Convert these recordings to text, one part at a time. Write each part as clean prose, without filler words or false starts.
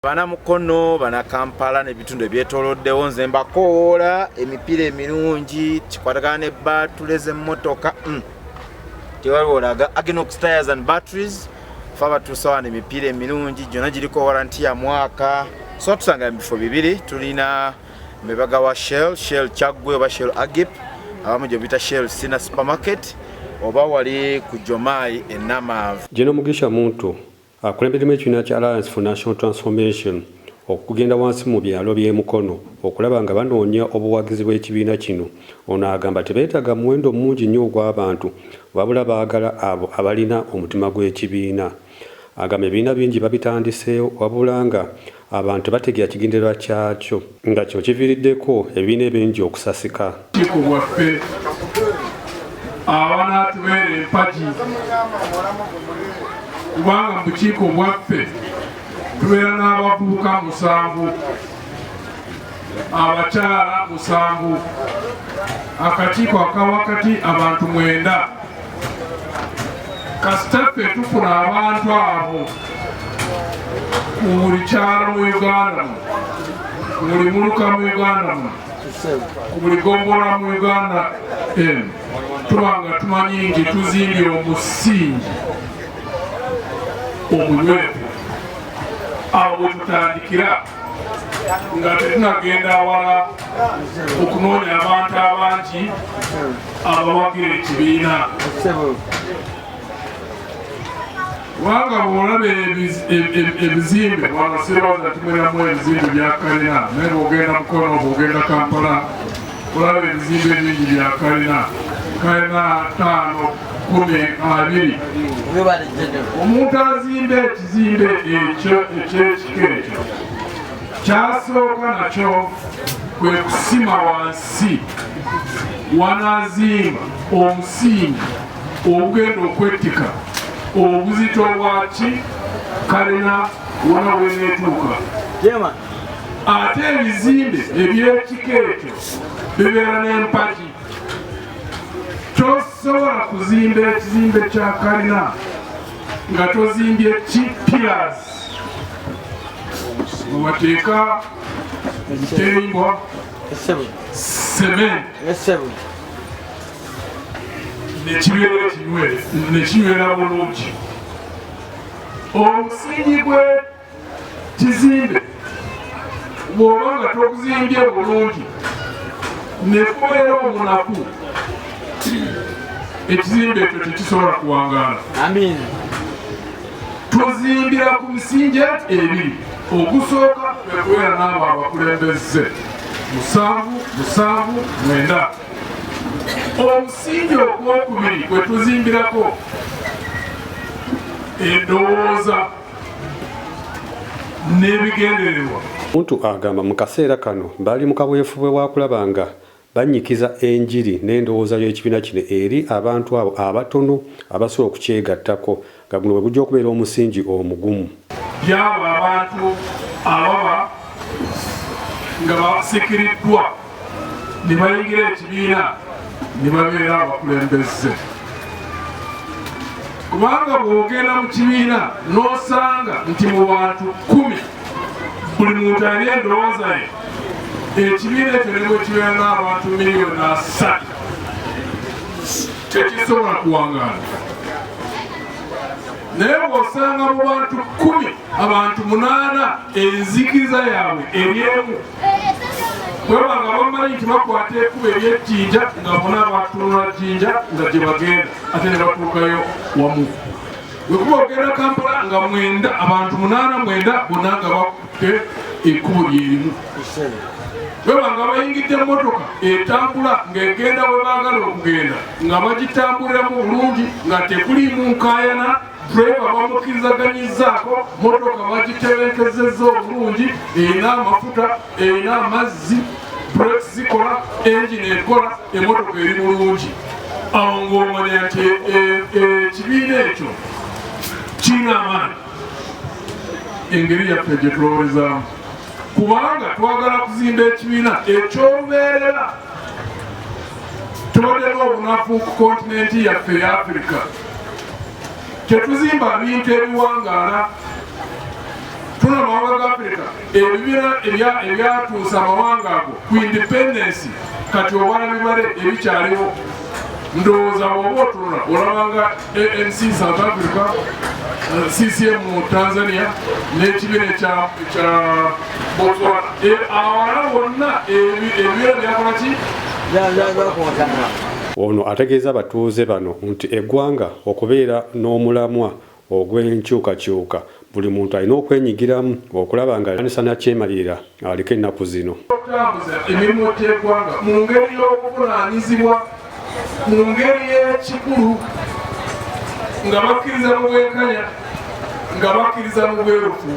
Bana Mukono, bana Kampala n'ebitundu ebyetooloddewo, nze mbakowoola emipiira emirungi kikwatagana ne batule z'emmotoka. Tewaliwo olaga Aginox Tires and Batteries. Fe abatuusa wano emipiira emirungi gyonna giriko warranty ya mwaka. So tusanga mu bifo bibiri: tulina mebaga wa Shell, Shell Kyaggwe oba Shell Agip, abamu gye biyita Shell Sina Supermarket, oba wali ku Jomai Enamavu. General Mugisha Muntu akulembeddemu ekibiina kya Alliance for National Transformation okugenda wansi mu byalo by'e Mukono okulaba nga banoonya obuwagizi bw'ekibiina kino. Ono agamba tebeetaaga muwendo mungi nnyo ogw'abantu, wabula baagala abo abalina omutima gw'ekibiina. Agamba ebibiina bingi babitandiseewo, wabula nga abantu tebategeera kigendererwa kyakyo, nga kino kiviiriddeko ebibiina ebingi okusasika. Bukiiko bwaffe abanaatubeera empagi, kubanga mu bukiiko bwaffe tubeera n'abavubuka 7, abakyala 7, akakiiko akawakati abantu 9. Kasita ffe tufuna abantu abo ku buli kyalo mu Uganda muno, ku buli muluka mu Uganda muno, ku buli ggombolola mu Uganda eno, tuba nga tumanyi nti tuzimbye omusingi omunywevu. Awo bwe tutandikira nga tetunagenda awala okunoonya abantu abangi abawagira ekibiina, kubanga bw'olaba ebizimbe wano, sirowooza tumweramu ebizimbe bya kalina, naye bw'ogenda Mukono, bw'ogenda Kampala, olaba ebizimbe bingi bya kalina, kalina 5, 10, 20. Omuntu azimba ekizimbe ekyo ekyekika ekyo, kyasooka nakyo kwe kusima wansi wanazimba omusingi ogenda okwettika obuzito bwaki kalina wona weneetuuka. Ate ebizimbe ebyekika ekyo bibeera n'empagi. Tosobola kuzimba ekizimbe kya kalina nga tozimbye ki pillars webateeka emiteyimbwa, cement, nekibeera ekinywere, nekinywera bulungi. Omusingi gwe kizimbe bw'oba nga toguzimbye bulungi nekubeera omunaku, ekizimbe ekyo tekisobola kuwangaala. Tuzimbira ku misingi ebiri. Ogusooka kwe kubeera n'abo abakulembeze 7, 7, 9. Omusingi ogwokubiri kwe tuzimbirako endowooza n'ebigendererwa. Muntu agamba mu kaseera kano bali mu kaweefube wa kulaba nga bannyikiza enjiri n'endowooza y'ekibiina kino eri abantu abo abatono abasobola okukyegattako, nga guno bwe gujja okubeera omusingi omugumu. Byabo abantu ababa nga basikiriddwa ne bayingira ekibiina ne babeera abakulembeze, kubanga bw'ogenda mu kibiina n'osanga nti mu bantu 10 buli muntu alina endowooza ye, ekibiina ekyo ne bwe kibeera n'abantu 3 miliyoni tekisobola kuwangaala. Naye bw'osanga mu bantu 10 abantu 8 enzikiriza yaabwe eri emu, bweba nga bamanyi nti bakwata ekkubo ery'ejjinja, nga bonna batunula jjinja nga gye bagenda, ate ne batuukayo wamu. Wekuba ogenda Kampala nga 9, abantu 8, 9 bonna nga bakutte ekkubo lyerimu, bweba nga bayingidde emmotoka etambula ng'egenda we baagala okugenda, nga bagitambuliramu bulungi, nga tekuliimu nkaayana, driver bamukkirizaganyizaako, motoka bagitebenkezezza obulungi, erina amafuta, erina amazzi, brakes zikola, engine ekola, emotoka eri bulungi, awo ng'omanya nti ekibiina ekyo kirina amaanyi. Engeri yaffe gye tulowoolezaamu, kubanga twagala kuzimba ekibiina eky'olubeerera. Tubadde n'obunafu ku kontinenti yaffe eya Afirika, tetuzimba bintu ebiwangaala. Tuna amawanga ga Afirika, ebibiina ebyatuusa amawanga ago ku independence, kati obala bibale ebikyaliwo. Ndowooza bw'oba otunula olabanga ANC South Africa, CCM mu Tanzania n'ekibiina ekya Botswana. Awalala wonna ebibiina byakola ki? Ono ategeeza abatuuze bano nti eggwanga okubeera n'omulamwa ogw'enkyukakyuka, buli muntu alina okwenyigiramu okulaba nga anisana kyemalirira aliko ennaku zino. Okutambuza emirimu gy'eggwanga mu ngeri y'obuvunaanyizibwa, mu ngeri y'ekikulu, nga bakkiriza mu bwenkanya, nga bakkiriza mu bwerufu,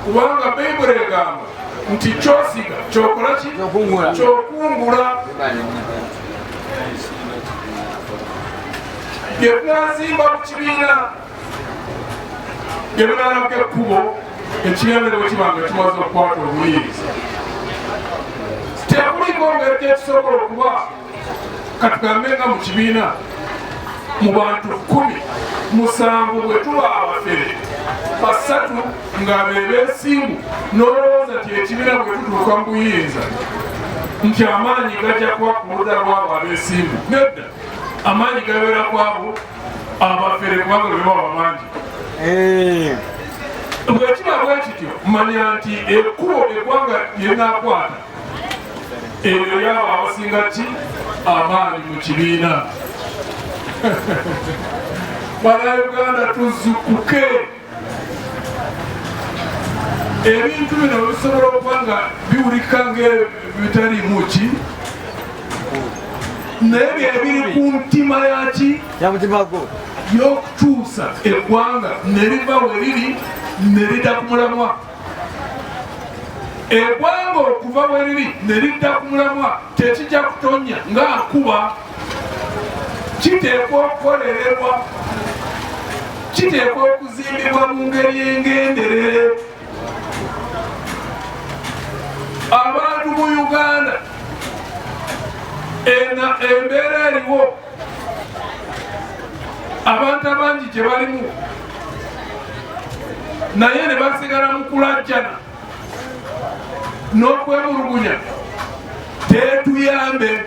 kubanga Bayibuli egamba nti kyosiga kyokola ki? Kyokungula. Bye tunazimba mu kibiina bye binalabga ekkubo ekibiina ne bwe kiba nga kimaze okukwata obuyinza. Tekuliko ngeri gyetusobola okuba, katugambe nga mu kibiina mu bantu 17 bwe tuba abafere 3 nga be beesimbu, n'olowooza nti ekibiina bwe tutuuka mu buyinza nti amaanyi gajja kuba ku ludda lwabo abeesimbu. Nedda, amaanyi gabeera kwabo abafere, kubanga be baba bangi. Bwe kiba bwe kityo, manya nti ekkubo eggwanga lyenaakwata eryo lyabo abasinga ki amaanyi mu kibiina. Bannayuganda, tuzukuke. Ebintu bino bisobola okuba nga biwulika ng'ebitaliimu ki, naye byebiri ku ntima yaki y'okukyusa eggwanga ne liva we riri ne lidda ku mulamwa. Eggwanga okuva we riri ne lidda ku mulamwa tekijja kutonya nga nkuba, kiteekwa okukolererwa, kiteekwa okuzimbibwa mu ngeri engenderere. Abantu mu Uganda, embeera eriwo, abantu abangi gye balimu, naye ne basigala mu kulajjana n'okwemulugunya, tetuyambe.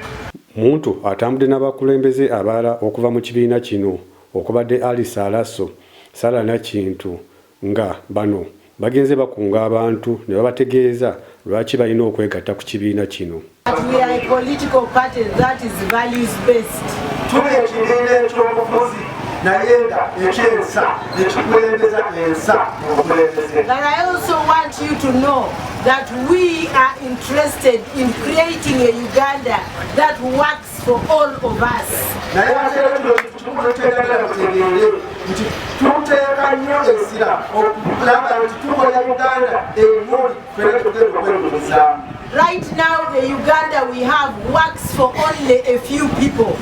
Muntu atambudde n'abakulembeze abalala okuva mu kibiina kino okubadde Alice Alaso, Sarah Nakintu, nga bano bagenze bakunga abantu ne babategeeza lwaki balina okwegatta ku kibiina kino. We are a political party that is values based. Tuli ekibiina ekyobufuzi naye nga ekyensa, ekikulembeza ensa mu bukulembeze. But I also want you to know that we are interested in creating a Uganda that works for all of us. Naye ate era kino kikulu tweyagala mutegeere nti tuteeka nnyo essira okulaba nti tukola Uganda emuli ffena tugenda okwenyumizaamu. Right now, the Uganda we have works for only a few people.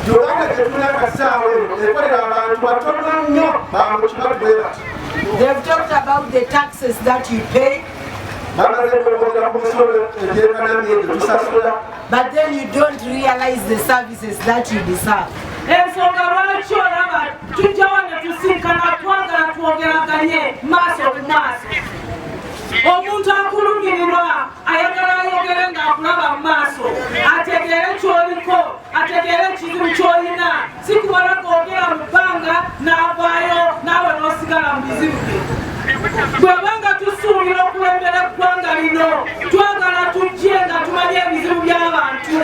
Uganda gye tulina kasaawa eno ekolera abantu batono nnyo bamukibatu bwe bati. They've talked about the taxes that you pay, Bamaze okwogera ku misolo egyekanamye gye tusasula, but then you don't realize the services that you deserve. Ensonga lwaki olaba tujjawo ne tusinkana, twagala twogeraganye maaso ku maaso. Omuntu akulumirirwa ayagala ayogere ng'akulaba mu maaso, ategeere ky'oliko, ategeere ekizibu ky'olina, si kubala googera mu bbanga n'avaayo naawe n'osigala mu bizibu bye. Bwebanga tusuubira okulembera eggwanga lino, twagala tujje nga tumanye ebizibu by'abantu.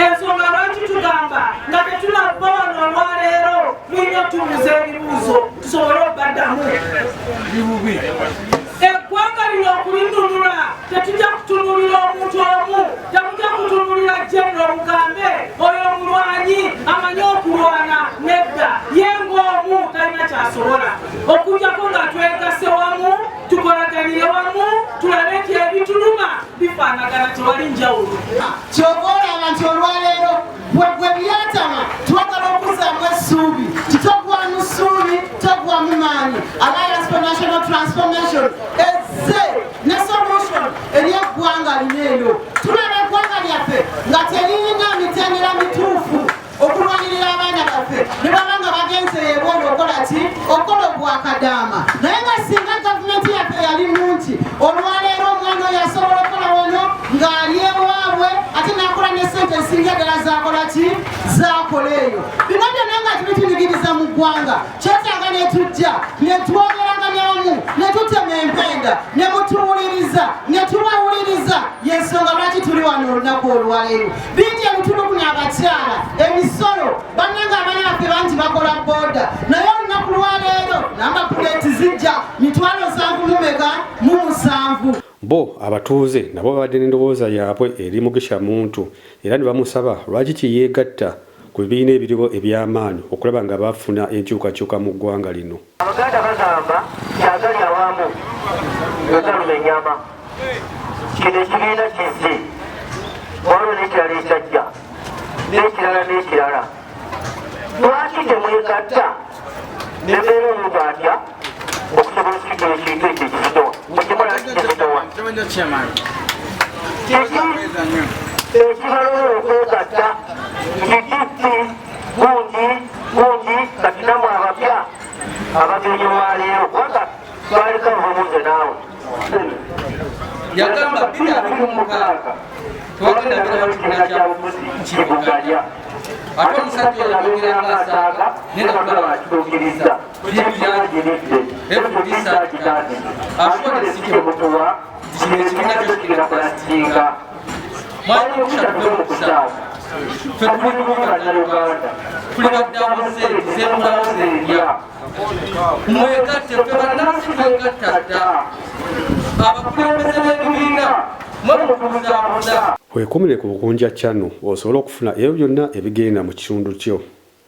Ensonga lwaki tugamba nga tetunava wano olwaleero, mulina otubuuza ebibuuzo tusobole okubaddamu. Eggwanga lino okulinunula, tetujja kutunulira omuntu omu, temujja kutunulira General mugambe oyo omulwanyi amanyi okulwana. Nedda, ye ng'omu talina kyasobola, okujjako nga twegase wamu, tukolaganire wamu, tulabe nti ebituluma bifaanagana, tewali njawulo. Kyova olaba nti olwaleero gwe byatama, twagala okuzzaamu essuubi, titogwamu ssuubi, togwamu maanyi. Alliance for National Transformation ezze ne solution eri eggwanga lino eno. Tulaba eggwanga lyaffe nga teririna mitendera mituufu okulwanirira abaana baffe ne baba nga bagenze ebweru okola ki, okola ogwakadaama, naye nga singa gavumenti ezisinga ddala zakola ki zakola eyo. Bino byonna nga tubitunigiriza mu ggwanga, kyetaaga ne tujja ne twogeraganya wamu ne tutema empenda ne mutuwuliriza ne tubawuliriza. Y'ensonga lwaki tuli wano olunaku olwaleero. Bingi ebitulugunya abakyala, emisolo, bannange abaana baffe bangi bakola booda, naye olunaku lwaleero namba puleeti zijja 7,707. Bo abatuuze nabo babadde n'endowooza yaabwe eri Mugisha Muntu era ne bamusaba lwaki kiyeegatta ku bibiina ebiriwo eby'amaanyi okulaba nga bafuna enkyukakyuka mu ggwanga lino. Abaganda bagamba kyagali awamu egaluma ennyama. Kino ekibiina kizze, waliwo n'ekirala ekyajja, n'ekirala n'ekirala. Lwaki temwegatta nembeera omuntu atya okusobola okusigala ekintu ekyo ekizitowa mukimola kizitowa ekibalola okwegatta nti gundi gundi kati namwe abapya abagenyi olwaleero kubanga twaliko obubuze naawe. Yagamba 2026 twagenda beera mu kibiina kya bufuzi kivuganya, ate omusajja oyo ayogera nga asaaga naye nga tulaba akituukiriza. Bibyagiridde FDC agitandise asuwadde si kyemutuwa nti kino ekibiina kyo kigenda kulasitinga. Mwali Mugisha tuve mu kusaaga, ffe tuli bubi Bannayuganda, tuli baddabuze zemulawo zendya. Mwegatte, ffe bannansi twegatta dda. Abakulembeze b'ebibiina mwe mutubuzaabuza. Weekumire ku Bukunja Channel osobole okufuna ebyo byonna ebigenda mu kitundu kyo.